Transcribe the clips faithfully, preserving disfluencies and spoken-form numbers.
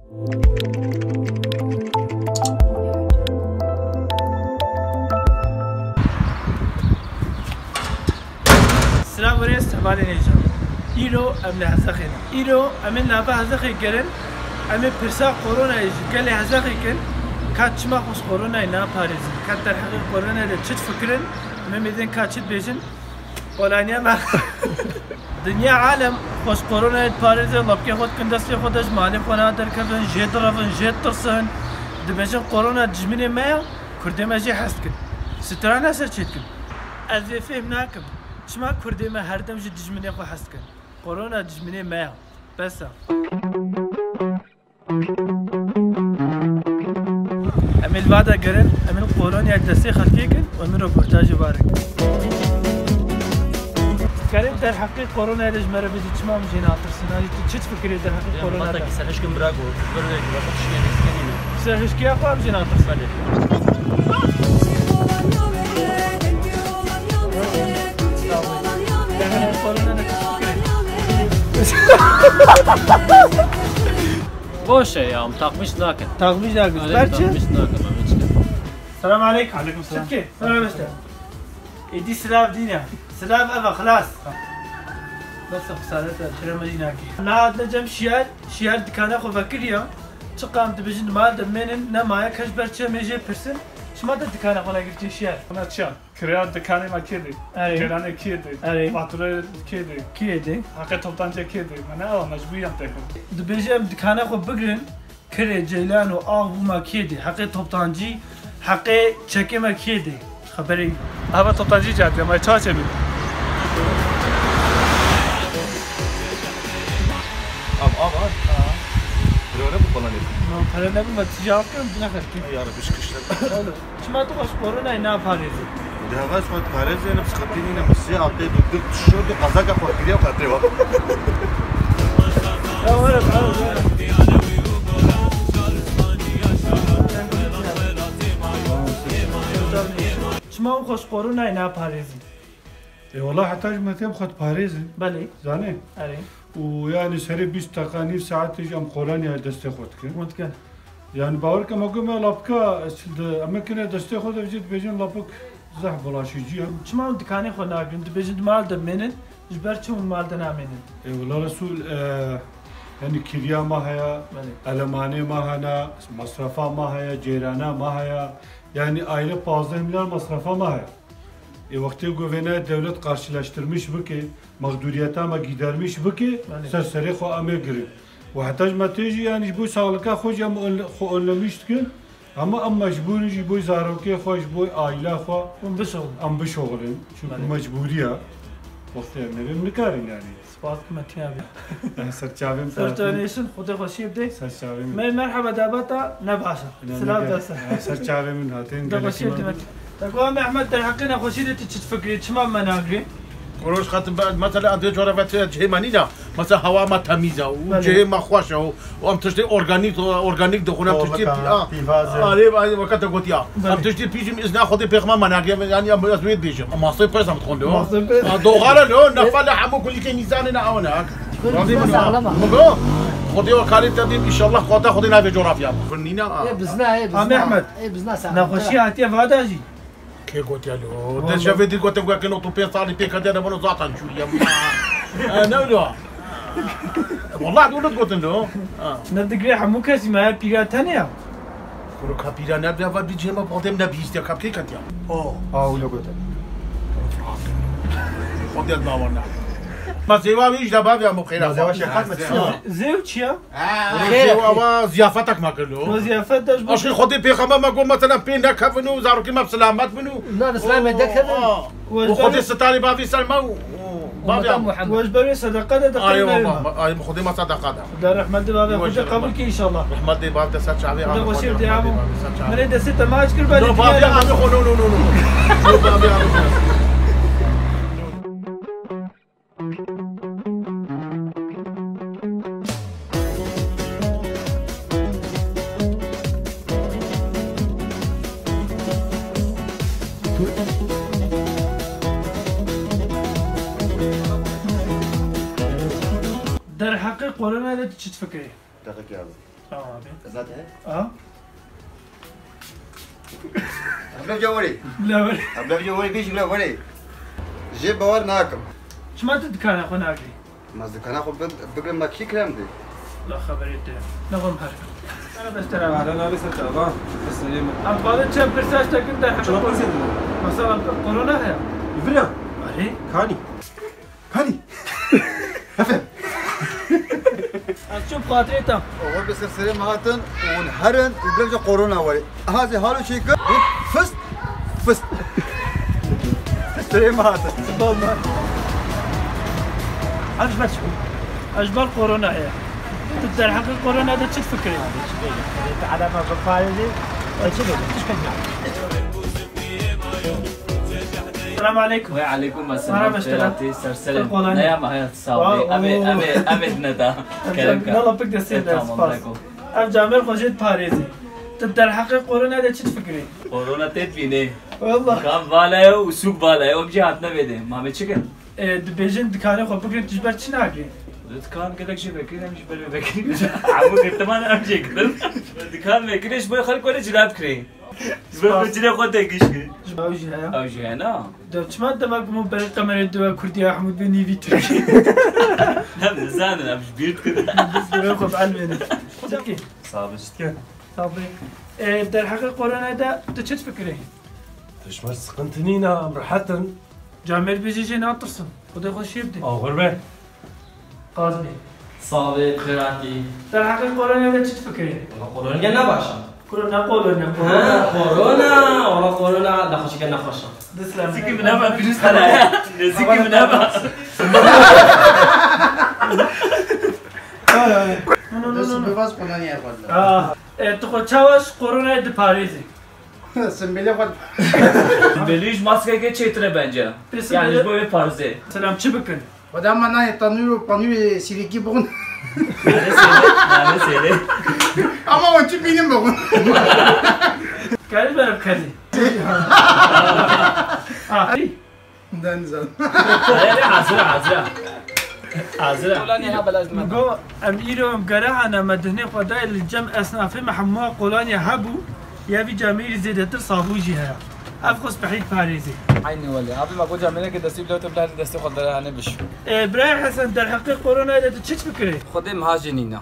Silav û rêz hevalên hêja. Îro em li Hezexê ne. Îro em ê nava Hezexê gerin. Em ê pirsa koronayê ji gelê Hezexê kin. Ka çima xwe ji koronayê naparêzin? Ka derheqê koronayê de çi difikirin? Em ê mêdin ka çi dibêjin? Kolanya me. Dinya alem xwe ji koronayê diparêze, lapkê xwe dikin destê xwe de, ji malê xwe naderkevin, jê direvin, jê ditirsin. Dibêjin korona dijminê me ya, kurdê me jê hez dikin. Strana ser çê dikin. Ez vê fêm nakim. Çima kurdê me herdem ji dijminê xwe hez dikin? Korona dijminê me ya. Bes e. Em ê li va de gerin, em ê li Polonyayê destê xelkê kin û em ê roportajê barin. Kerem derheqê koronayê de ji me re bêjî, çima em jê natirsin? Yanî tu çi difikirî derheqê koronayê de? Ki serhişkin bira go, bir de ki başka tişkê nîne. Serhişkiya xwe em jê natirsin. Belê. Korona ne difikirî? Boş e ya, em takmiş nakin. Takmiş nakin. Öyle ber çi? Takmiş nakin, ben hiç. Selam aleyküm. Aleyküm selam. Çi dikî? Merhaba işte. Êdî silav dîne. Silav eva, xilas. Bes xesaret e, tire me jî nakî. Nehatiye cem şiyar, şiyar dikana xwe vekiriya. Çiqa em dibêjin mal de mênin, nemaye kes ber çi em ê jê pirsin. Çima te dikana xwe negirtiye şiyar? Ona çiya? Kiraya dikanê me kê dê? Erê. Ceyranê kê dê? Erê. Faturayê kê dê? Kê dê? Heqê toptancê kê dê? Me ne ewa mecbûrî em têxin. Dibêje em dikana xwe bigirin, kirê ceylan û ax bû me kê dê? Heqê toptancî, heqê çekê me kê dê? Xeberê. Ava toptancî cihatiye, me çaçe bî. Av, av, av. Pere ne bu bana ne? Pere ne bu? Me tijavkirm, ne xerkî. Ya Rabbi, şikişler. Çima tu xwe ji koronayê naparêzî? Di heva ji xwe diparêzî, em sixetî nîne, misê, atê, dû, dû, tişo, dû, qezaka xwe kiriye û qetê wa. Ya were, were, were. Çima hûn xwe ji koronayê naparêzin? E, wela heta ji me têm xwe diparêzin. Belê. Zanê? Erê. Û yani serê bîst deqa, nîv saetê jî em kolonyayê destê xwe dikin. Hûn dikin. Yani bawer ke me got me lapika, em ê kine destê xwe de vêjê dibêjin lapik zehf bulaşîcî ye. Çima hûn dikanê xwe nagirin? Dibêjin di mal de mênin, ji ber çi hûn mal de namênin? E, wela Resul, e, yani kiriya ma heye, Belê. Elemanê ma hene, masrafa ma heye, cêrana ma heye. Yani aylık pazdeh milyar masrafa ma heye. E, wextê ku vêne dewlet karşılaştırmış bike, mexduriyeta me gidermiş bike, Belê. Ser serê xwe em ê girin. Û heta ji me tê jî, yani ji bo saxlika xwe jî em ön-, xwe önlemiş dikin. Ama em mecbûr in ji bo zarokê xwe, ji bo aîla xwe Hûn bişoxin. Em bişoxilin. Çünkü Belê. Mecbûrî ye. Wextê em nerin nikarin yani. Spas dikim me tîna bî. Ser çavên Ser te çavên hatin. Nêşin, Xwedê xweşiyê bidê. Ser çavên Me merheba dabata ne baş e. Silav dest e. Ser çavên min hatin, De gelekî xweşiyê me. Dime. Te ku Mehmet derheqê nexweşî de tu çi difikirî, çima me nagirî? Roj xatin be, mesela em dê coğrafya cihê me nîne. Mesela hewa me temîz e û Belê. Cihê me xweş e û, û em tiştê organîk, organîk dixwin, em tiştê Kovika, pî-, a. Pîvaz e. Arê, arê, weke te gotiya. Belê. Em tiştê pî jî îzna Xwedê pêxma me nagirî, yani em ez wê dibêjim. Em masê pes em dixwin de. Masê pes. A, doxara lo, nefa le hemû kulikê nîzanê ne ew ne. Razî Bizna min. Sağlam e. Min go, Xwedê we karê te bîm, înşallah, xwata Xwedê navê coğrafya. Nîne, a. Ê bizna, ê bizna. Amê Ehmed. Ê bizna sağlam. Nexweşî hatiye vada jî. Kê gotiye lo? Vallahi. Te şevê dî gotin ku kin otuz pênc salî pê ketiye de bunu zaten çûriye. E, ne lo? Vallahi doğru gotin lo. Ha. Ne digre hemû kesî me pîra tenê ya. Kuru ka pîra ne, ne var bir cema badem ne bir işte kap kê ketiye. O. Ha, öyle gotin. Xwedê bawer ne. Ma zêwa wî ji de bavê em xêra. Ma zêwa şefqet me. Zêw çi ya? Xêr, Rojê xêr. Wa ziyafetek me kir lo. Wa ziyafet de ji bo Aşkî Xwedê pêxember me got, mesela pê nekevin û zarokê me bi selamet bin û Na, bi selamet de kevin. Û Xwedê sitarê bavê ser me û, û bavê Ummeta em. Muhammed. Wa ji ber wê sedeqa de Ay, dixin wa, ay, Xwedê me sedeqa de. Da rehmet de bavê Xwedê qebul ke inşallah. Rehmet de bavê de ser çavê Xwedê xweşî de amo. Min ê destê te maç kir, No, bavê em, xwe, no, no, no, no. No, bavê em, xwe. Derheqê korona de tu çi difikirî? Deqekê abi. Tamam abi. Zaten. Aha. Abla bir de orayı. Bila ver. Abla bir de orayı, bir şey bila orayı. Jê bawer nakim. Çima tu dikana xwe nagirî? Ma dikana xwe bi-, bigrim ma kî kirem dê? La xeberê te. Ne xwe her. Sana beştera. Ahlan abi, ser çava. Selam. Em xwedin çend pirsa ştekin de. Çima pirsê dibin? Mesela korona heye. Vira. Arê. Kanî. Kanî. Efendim. Ez çûm xatirê te. Oxir bi ser serê me hatin û hûn herin û birevce korona were. Hazê halo çêkir. Fist. Fist. Serê me hatin. Sibal me. Ez ji ber çi bû? Ez ji ber korona heye. Tu derheqê korona de çi difikirî? Çi bêje? Te elema biparêzî. Çi bêje? Tiştek ne? Selam aleykum. Ve aleykum selam. Merhaba, işte. Xêratî, ser serê. Ser kolay. Ne ya, me hayat sağ ol. Wow. Eve, eve, eve ne da. Kerem ka. Nala pek de sen de. Tamam, spas. Bırak o. Ev camêr xwe jê diparêzî. Tu derheqê korona de çi difikirî? Korona tê dibînê. Wallah. Kan vala ye û sûk vala ye. O cî hatine vê de. Ma me çi kin? E, dibêjin dikanê xwe bigirin, tu ji ber çi nagirî? Dikan gelek jê vekirî, em ji ber vê vekirî. Hemû girtiman em jê kirin. Dikan vekirî ji bo xelk were cila dikirê. Ji ber ku cilê xwe tê giş kir. Ji ber ew jî heye. Ew jî heye, na? De çima dema ku min berê kamerayê diwe Kurdî ya hemû dibê nîvî Tirkî? Em nizanin, em ji bîr dikin. Biz bi xwe bi elmêne. Tirkî. Sağ ol, şükür. Tabii. E, derheqê korona de tu çi difikirî? Tişt me sıkıntı nîne, em rehet in. Camêr bêjî jê natirsin. Xwedê xwe şêr bidê. Axur be. Qaz bê. Sağ ol, xêratî. Derheqê korona de çi difikirî? Wala korona ne baş e. Korona, korona, korona. Ha, korona. Wala korona, nexweşike nexweş e. Dislem. Zikî min heba, virüs hene. Zikî min heba. No, no, no, no, no. Bivaz Polonya'ya koydular. Ah, e, tu xwe çawa ji koronayê diparêzî? Simbêlê xwe. Simbêlî ji maskeke çêtir e bence. Pê simbêlê. Yani ji bo wê parzê. Selam, çi bikin? Xweda me nayê tanûr û panûrê sîrîkî bixwin. Nane sêlê, nane sêlê. Ama o çi bînin bixwin. Karî berim kadî. Ah. Ne nizanim. Hayır, hazır, hazır. Hazır. Kolanya ha belaj dime. Go, em îro em gerehane me dihnê xwe dayê li cem esnafê me hemû kolanya hebû, ya vî camêrî zêdetir sabûn jî heye. Ev xwe spehî diparêzê. Aynî welê. Abi me go camêreke destî bile te bile destê xwe derehane biş. E, birayê Hesen, derheqê koronayê de tu çi fikirî? Xwedê miha jê nîne.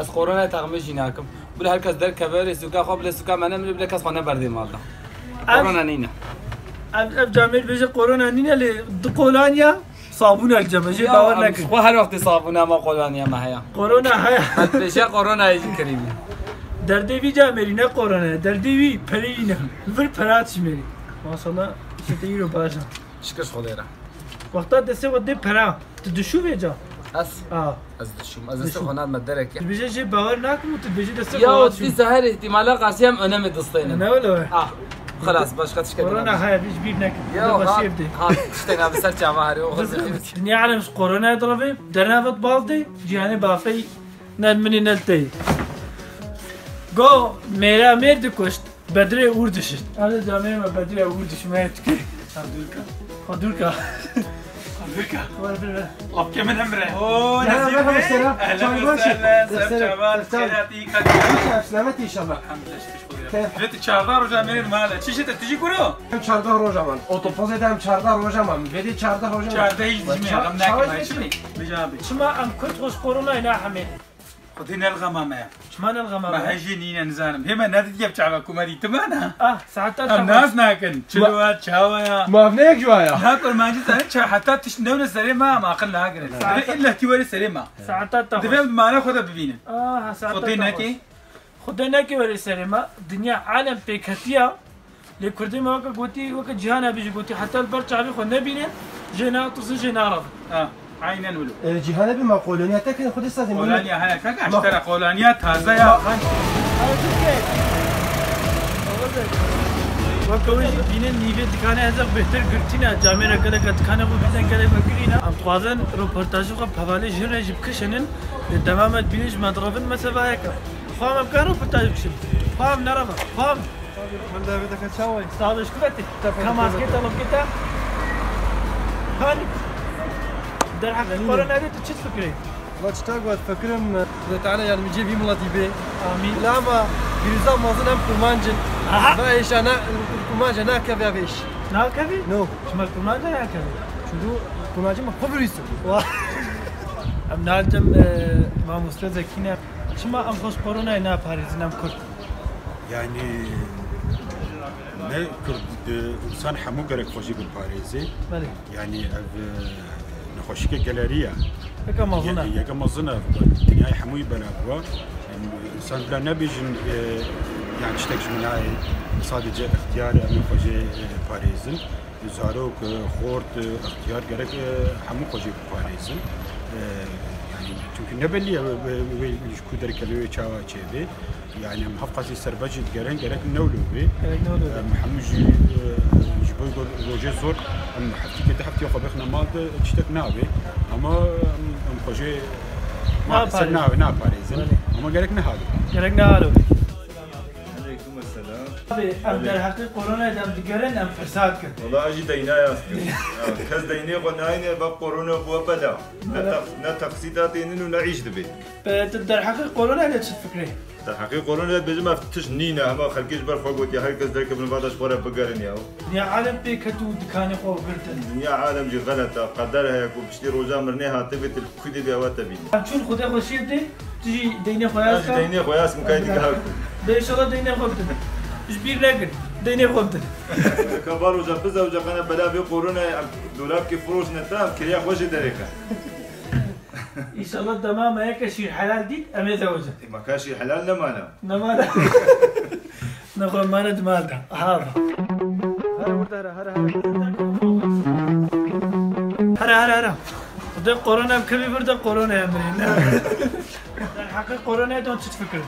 Ez korona texmîn jî nakim. Bila her kes derkeve, rê sûka xwe, bila sûka me nemire, bila kes xwe neberdê mal de. Ev, korona nîne. Ev, ev camêr bêje korona nîne, lê di kolanya sabûn e li cem e, jê bawer nekin. Xwe her wextê sabûna me kolanya me heye. Korona heye. Bêje korona jî kirî. Derdê vî camêrî ne korona ye, derdê wî perê wî ne. Vir pera dişmêrî. Maşallah, işte îro baş e. Şikir Xwedê re. Wexta destê xwe dê pera. Tu dişû vêca? Ez? Ha. Ez dişûm. Ez destê xwe nadim derekê. Tu bêje jê bawer nakim û tu bêje destê xwe. Ya, tu dîsa her îhtîmala qasî em önemê distênin. Ne öyle? Ah. Xelas, başka tiştek. Korona heye, vî ji bîr nekin. Ya, ha, ha, tiştek abi ser çava herê, o xwe. Dinya alem ji koronaya direvê, dernevet bal dê, cîhanê bafey, ne minî ne tey. Go, mêra mêr dikuşt. Bedrê ûr dişit. Hadi camê me bedrê ûr dişmeye tike. Çandurka. Çandurka. Çandurka. Var bir ver. Lapke min emre. Oo, ne haber, selam. Ehlen ve sehlen. Ser çavan, ser çavan. Xêratî, kak. Selamet inşallah. Elhamdülillah, şükür. Ve tu çardeh roja mêr male. Çi jete, tu jî kuro? Em çardeh roja man. Otopozê de em çardeh roja man. Vêdê çardeh roja man. Çardeh hiç dişmeye, çardeh, em çardeh nakim, çi? Çima em Kurd xwe ji koronayê nahemê? Xwedê ne li xema me ye. Çima ne li xema me ye? Me hejê nîne nizanim. Hê me nedîtiye bi çava ku me dîtime ne. Ah, saeta. Em nas nakin. Çilo ya, çawa ya. Ma ev ne yek ji wa ya? Na kurmancî zanî ça heta tişt newne serê me em aqil nagirin. Saeta. Divê illa tî werê serê me. Saeta te xweş. Divê em bi mala xwe de bibînin. Aha, saeta te xweş. Xwedê neke. Xwedê neke werê serê me. Dinya alem pêketiya. Lê Kurdê me weke gotî, weke Cîhan abi jî gotî, heta li ber çavê xwe nebînin, jê natirsin, jê narevin. Ha, aynen wilo. E, Cîhan abi, ma koloniya te kirin, xwedê sazê min. Koloniya heye kaka, ji te re koloniya taze ya. Weke wê jî bînin nîvê dikanê ez bêhtir girtîne, camêre geleke dikanê xwe bîzên gelek me kirîne. Em dixwazin roportajê xwe bi hevalê jin re jî bikişînin, lê dema me dibînin ji me direvin, me sevayeke. Xwe em, em kan roportaj bikişin. Xwe em nereve, xwe em. Hemde vê deke çawa yî? Sağ ol, şikûr etî. Ka maskê te, lopkê te. Hani? Derheqê koronayê de tu çi difikirî? Va çi tak got, fikirim, Xwedê Teala yardimciyê vî miletî bê. Amîn. Lama vîrusa mezin em kurmanc in. Aha. Va êşa na, kurmanca nakeve vêş. Nakevî? No. Çima kurmanca nakevî? Çünkü kurmancê me xwe vîrus in. Wa-, em naldim, e, mamoste Zekî ne. Çima em xwe ji koronayê naparêzin em Kurd? Yani ne Kurd, e, insan hemû gerek xwe jî biparêzê. Belê. Yani ev, e, nexweşîke gelerî ye. Yeke mezin e. Ye-, yeke mezin e. Dinyayê hemûyî bela bû. Yani insan bila nebêjin, e, yani tiştek ji min nayê. Sadece ixtiyar em ê xwe jê, e, parêzin. Zarok, e, xort, e, ixtiyar gerek, e, hemû xwe jê biparêzin. E, yani çünkü ne belli ye, e, e, e, ji ku derkeve wê çawa çêbê. Yani em hevqasî serbest jî digerin, gerek newlo bê. Gerek newlo bê. Em hemû jî, e, ji bo go-, rojê zor, em heftîkê du heftiya xwe bixine mal de tiştek nabê. Ama em, em xwe jê maalesef naparêzin. Naparêzin. Belê. Ama gerek nehalo. Gerek nehalo bê. Aleyküm selam. Abi, em derheqê koronayê de em digerin, em pirsa dikin. Wala ez jî deyna yaz dikim. Ya, kes deynê xwe nayîne, bak korona bû bela. Ne, belê, tex-, ne teqsîta tênin û ne îş dibê. Pe, tu derheqê koronayê de çi difikrî? Te heqê korona dibêjim, ev tişt nîne, hema xelkê ji ber xwe gotiye, her kes derkevin va de ji xwe re bigerin ya. Dinya alem pê ket û dikanê xwe girtin. Dinya alem jî xelet e, qeder heye ku piştî roja mirinê hatibê tu li ku dê bê ewa te bîne. Em çûn Xwedê xweşiyê dê, tu jî deynê xwe yaz ke. Deynê xwe yaz kim kay dî gehar ku. De inşallah deynê xwe bidin. Ji bîr nekin, deynê xwe bidin. Ka va roja bizewce qene bela vê koronayê em dolabkê firoşne te, em kiriya xwe jê derêxe. İnşallah dema me yeke şîr helal dît, em ê zewicin. E, me ka şîr helal nemana. Nemana. Nexwe mane di mal de. Aha. Here burada, here, here, here. Here, here, here. Xwedê korona em kevî vir de korona em rê. Heqê korona don çi fikir?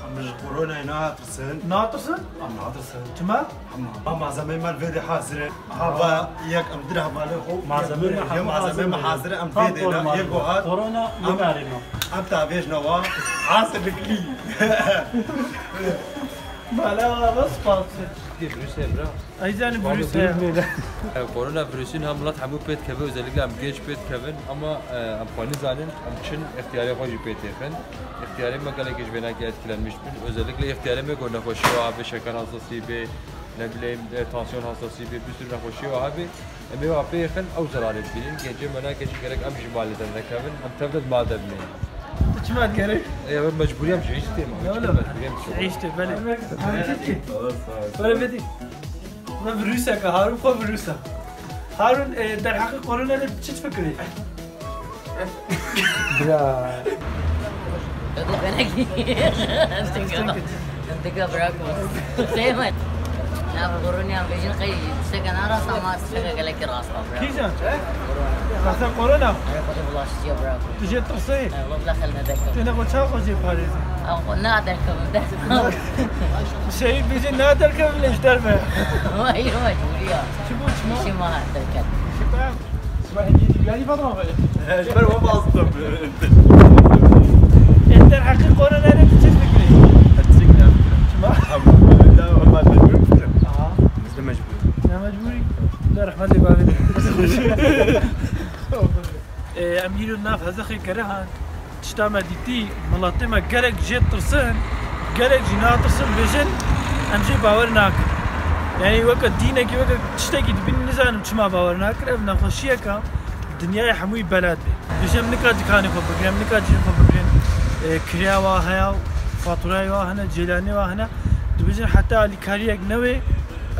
Em ji koronayê natirsin. Natirsin? Em natirsin. Çima? Em, em malzemeyê me li vê de hazir e. Aha. Va yek em dir hevalê xwe. Malzemeyê me, yek hemû malzemeyê me hazir e. Hazir e, em tam vê de korona, yek buhar. Korona em, yê berê me. Em tavêj newa. Hazirlikli. Bala, bala, spas. Gel, bir şey bırak. Ay canım, virüs ya. Koronavirüsün hem milet hemû pê dikeve, özellikle em genç pê dikevin, ama, e, em xwe nizanin, em çin, ixtiyarê xwe jî pê têxin. Îxtiyarê me gelekî ji vê nake etkilenmiş bin. Özellikle îxtiyarê me ku nexweşî wa hebe, şeker hastası bê, ne bileyim, e, tansiyon hastası bê, bir sürü nexweşî wa hebe. Em ê wa pê yêxin, ew zerarê dibînin. Gencê me nake jî gerek em ji malê dernekevin, em tev de di mal de bimînin. Tu çima digerî? Ê, ev mecbûrî em ji îş tê me. Ne oğlum? Mecbûrî em ji îş tê, belê. Belê, belê. Ve virüseke, Harun xwe virüse. Harun, e, derheqê korona de çi difikirî? Bira. Dika bırakma. Sevmez. Ya bu korona bejin qey tişteke narast ama tişteke gelekî rast bırak. Kîjan? Qasa korona? Ay, xwe bulaşıcıya bırak. Tu jê tirsê? Ay, Allah bırak eline derkevin. Tu ne xwe çawa xwe jê parêzî? Ay, xwe ne derkevin, derkevin. Şey, bêjin ne derkevin, lê ji derve. Vay, mecbûrî ya. Çi bû, çima? İşim var, derket. Şima hediye dî biyarî Fatma be. He, ji ber we baz dikim. Ê, derheqê koronayê tu çi fikirî? Ez çi ne fikirim. Çima? Elhamdülillah, wema mecbûr fikirim. Aha. Biz de mecbûr. Ne mecbûrî? De rehmetê bavê. Ê, em îro nav hezexê gere han. Tişta me dîtî, miletê me gelek jê tirsin, gelek jî natirsin, bêjin, em jê bawer nakin. Yani weke dînekî, weke tiştekî dibînin, nizanim çima bawer nakin, ev nexweşiyeke dinyayê hemûyî bela dibê. Bêjin em nika dikanê xwe bigirin, em nika cihê xwe bigirin, e, kiraya wa heye, faturayê wa hene, cêlanê wa hene, dibêjin heta alîkariyek newê,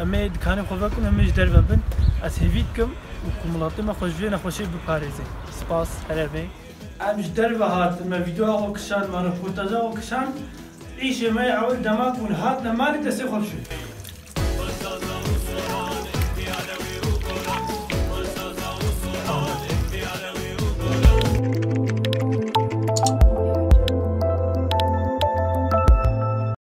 em ê dikanê xwe vekin, em ê ji derve bin. Ez hêvî dikim û ku miletê me xwe ji vê nexweşiyê biparêzin. Spas, herevê. Em ji derve hatin, me vîdeoya xwe kişand, me reportaja xwe kişand. Îşê me yê ewil dema ku hûn hatine malê destê xwe bişûn.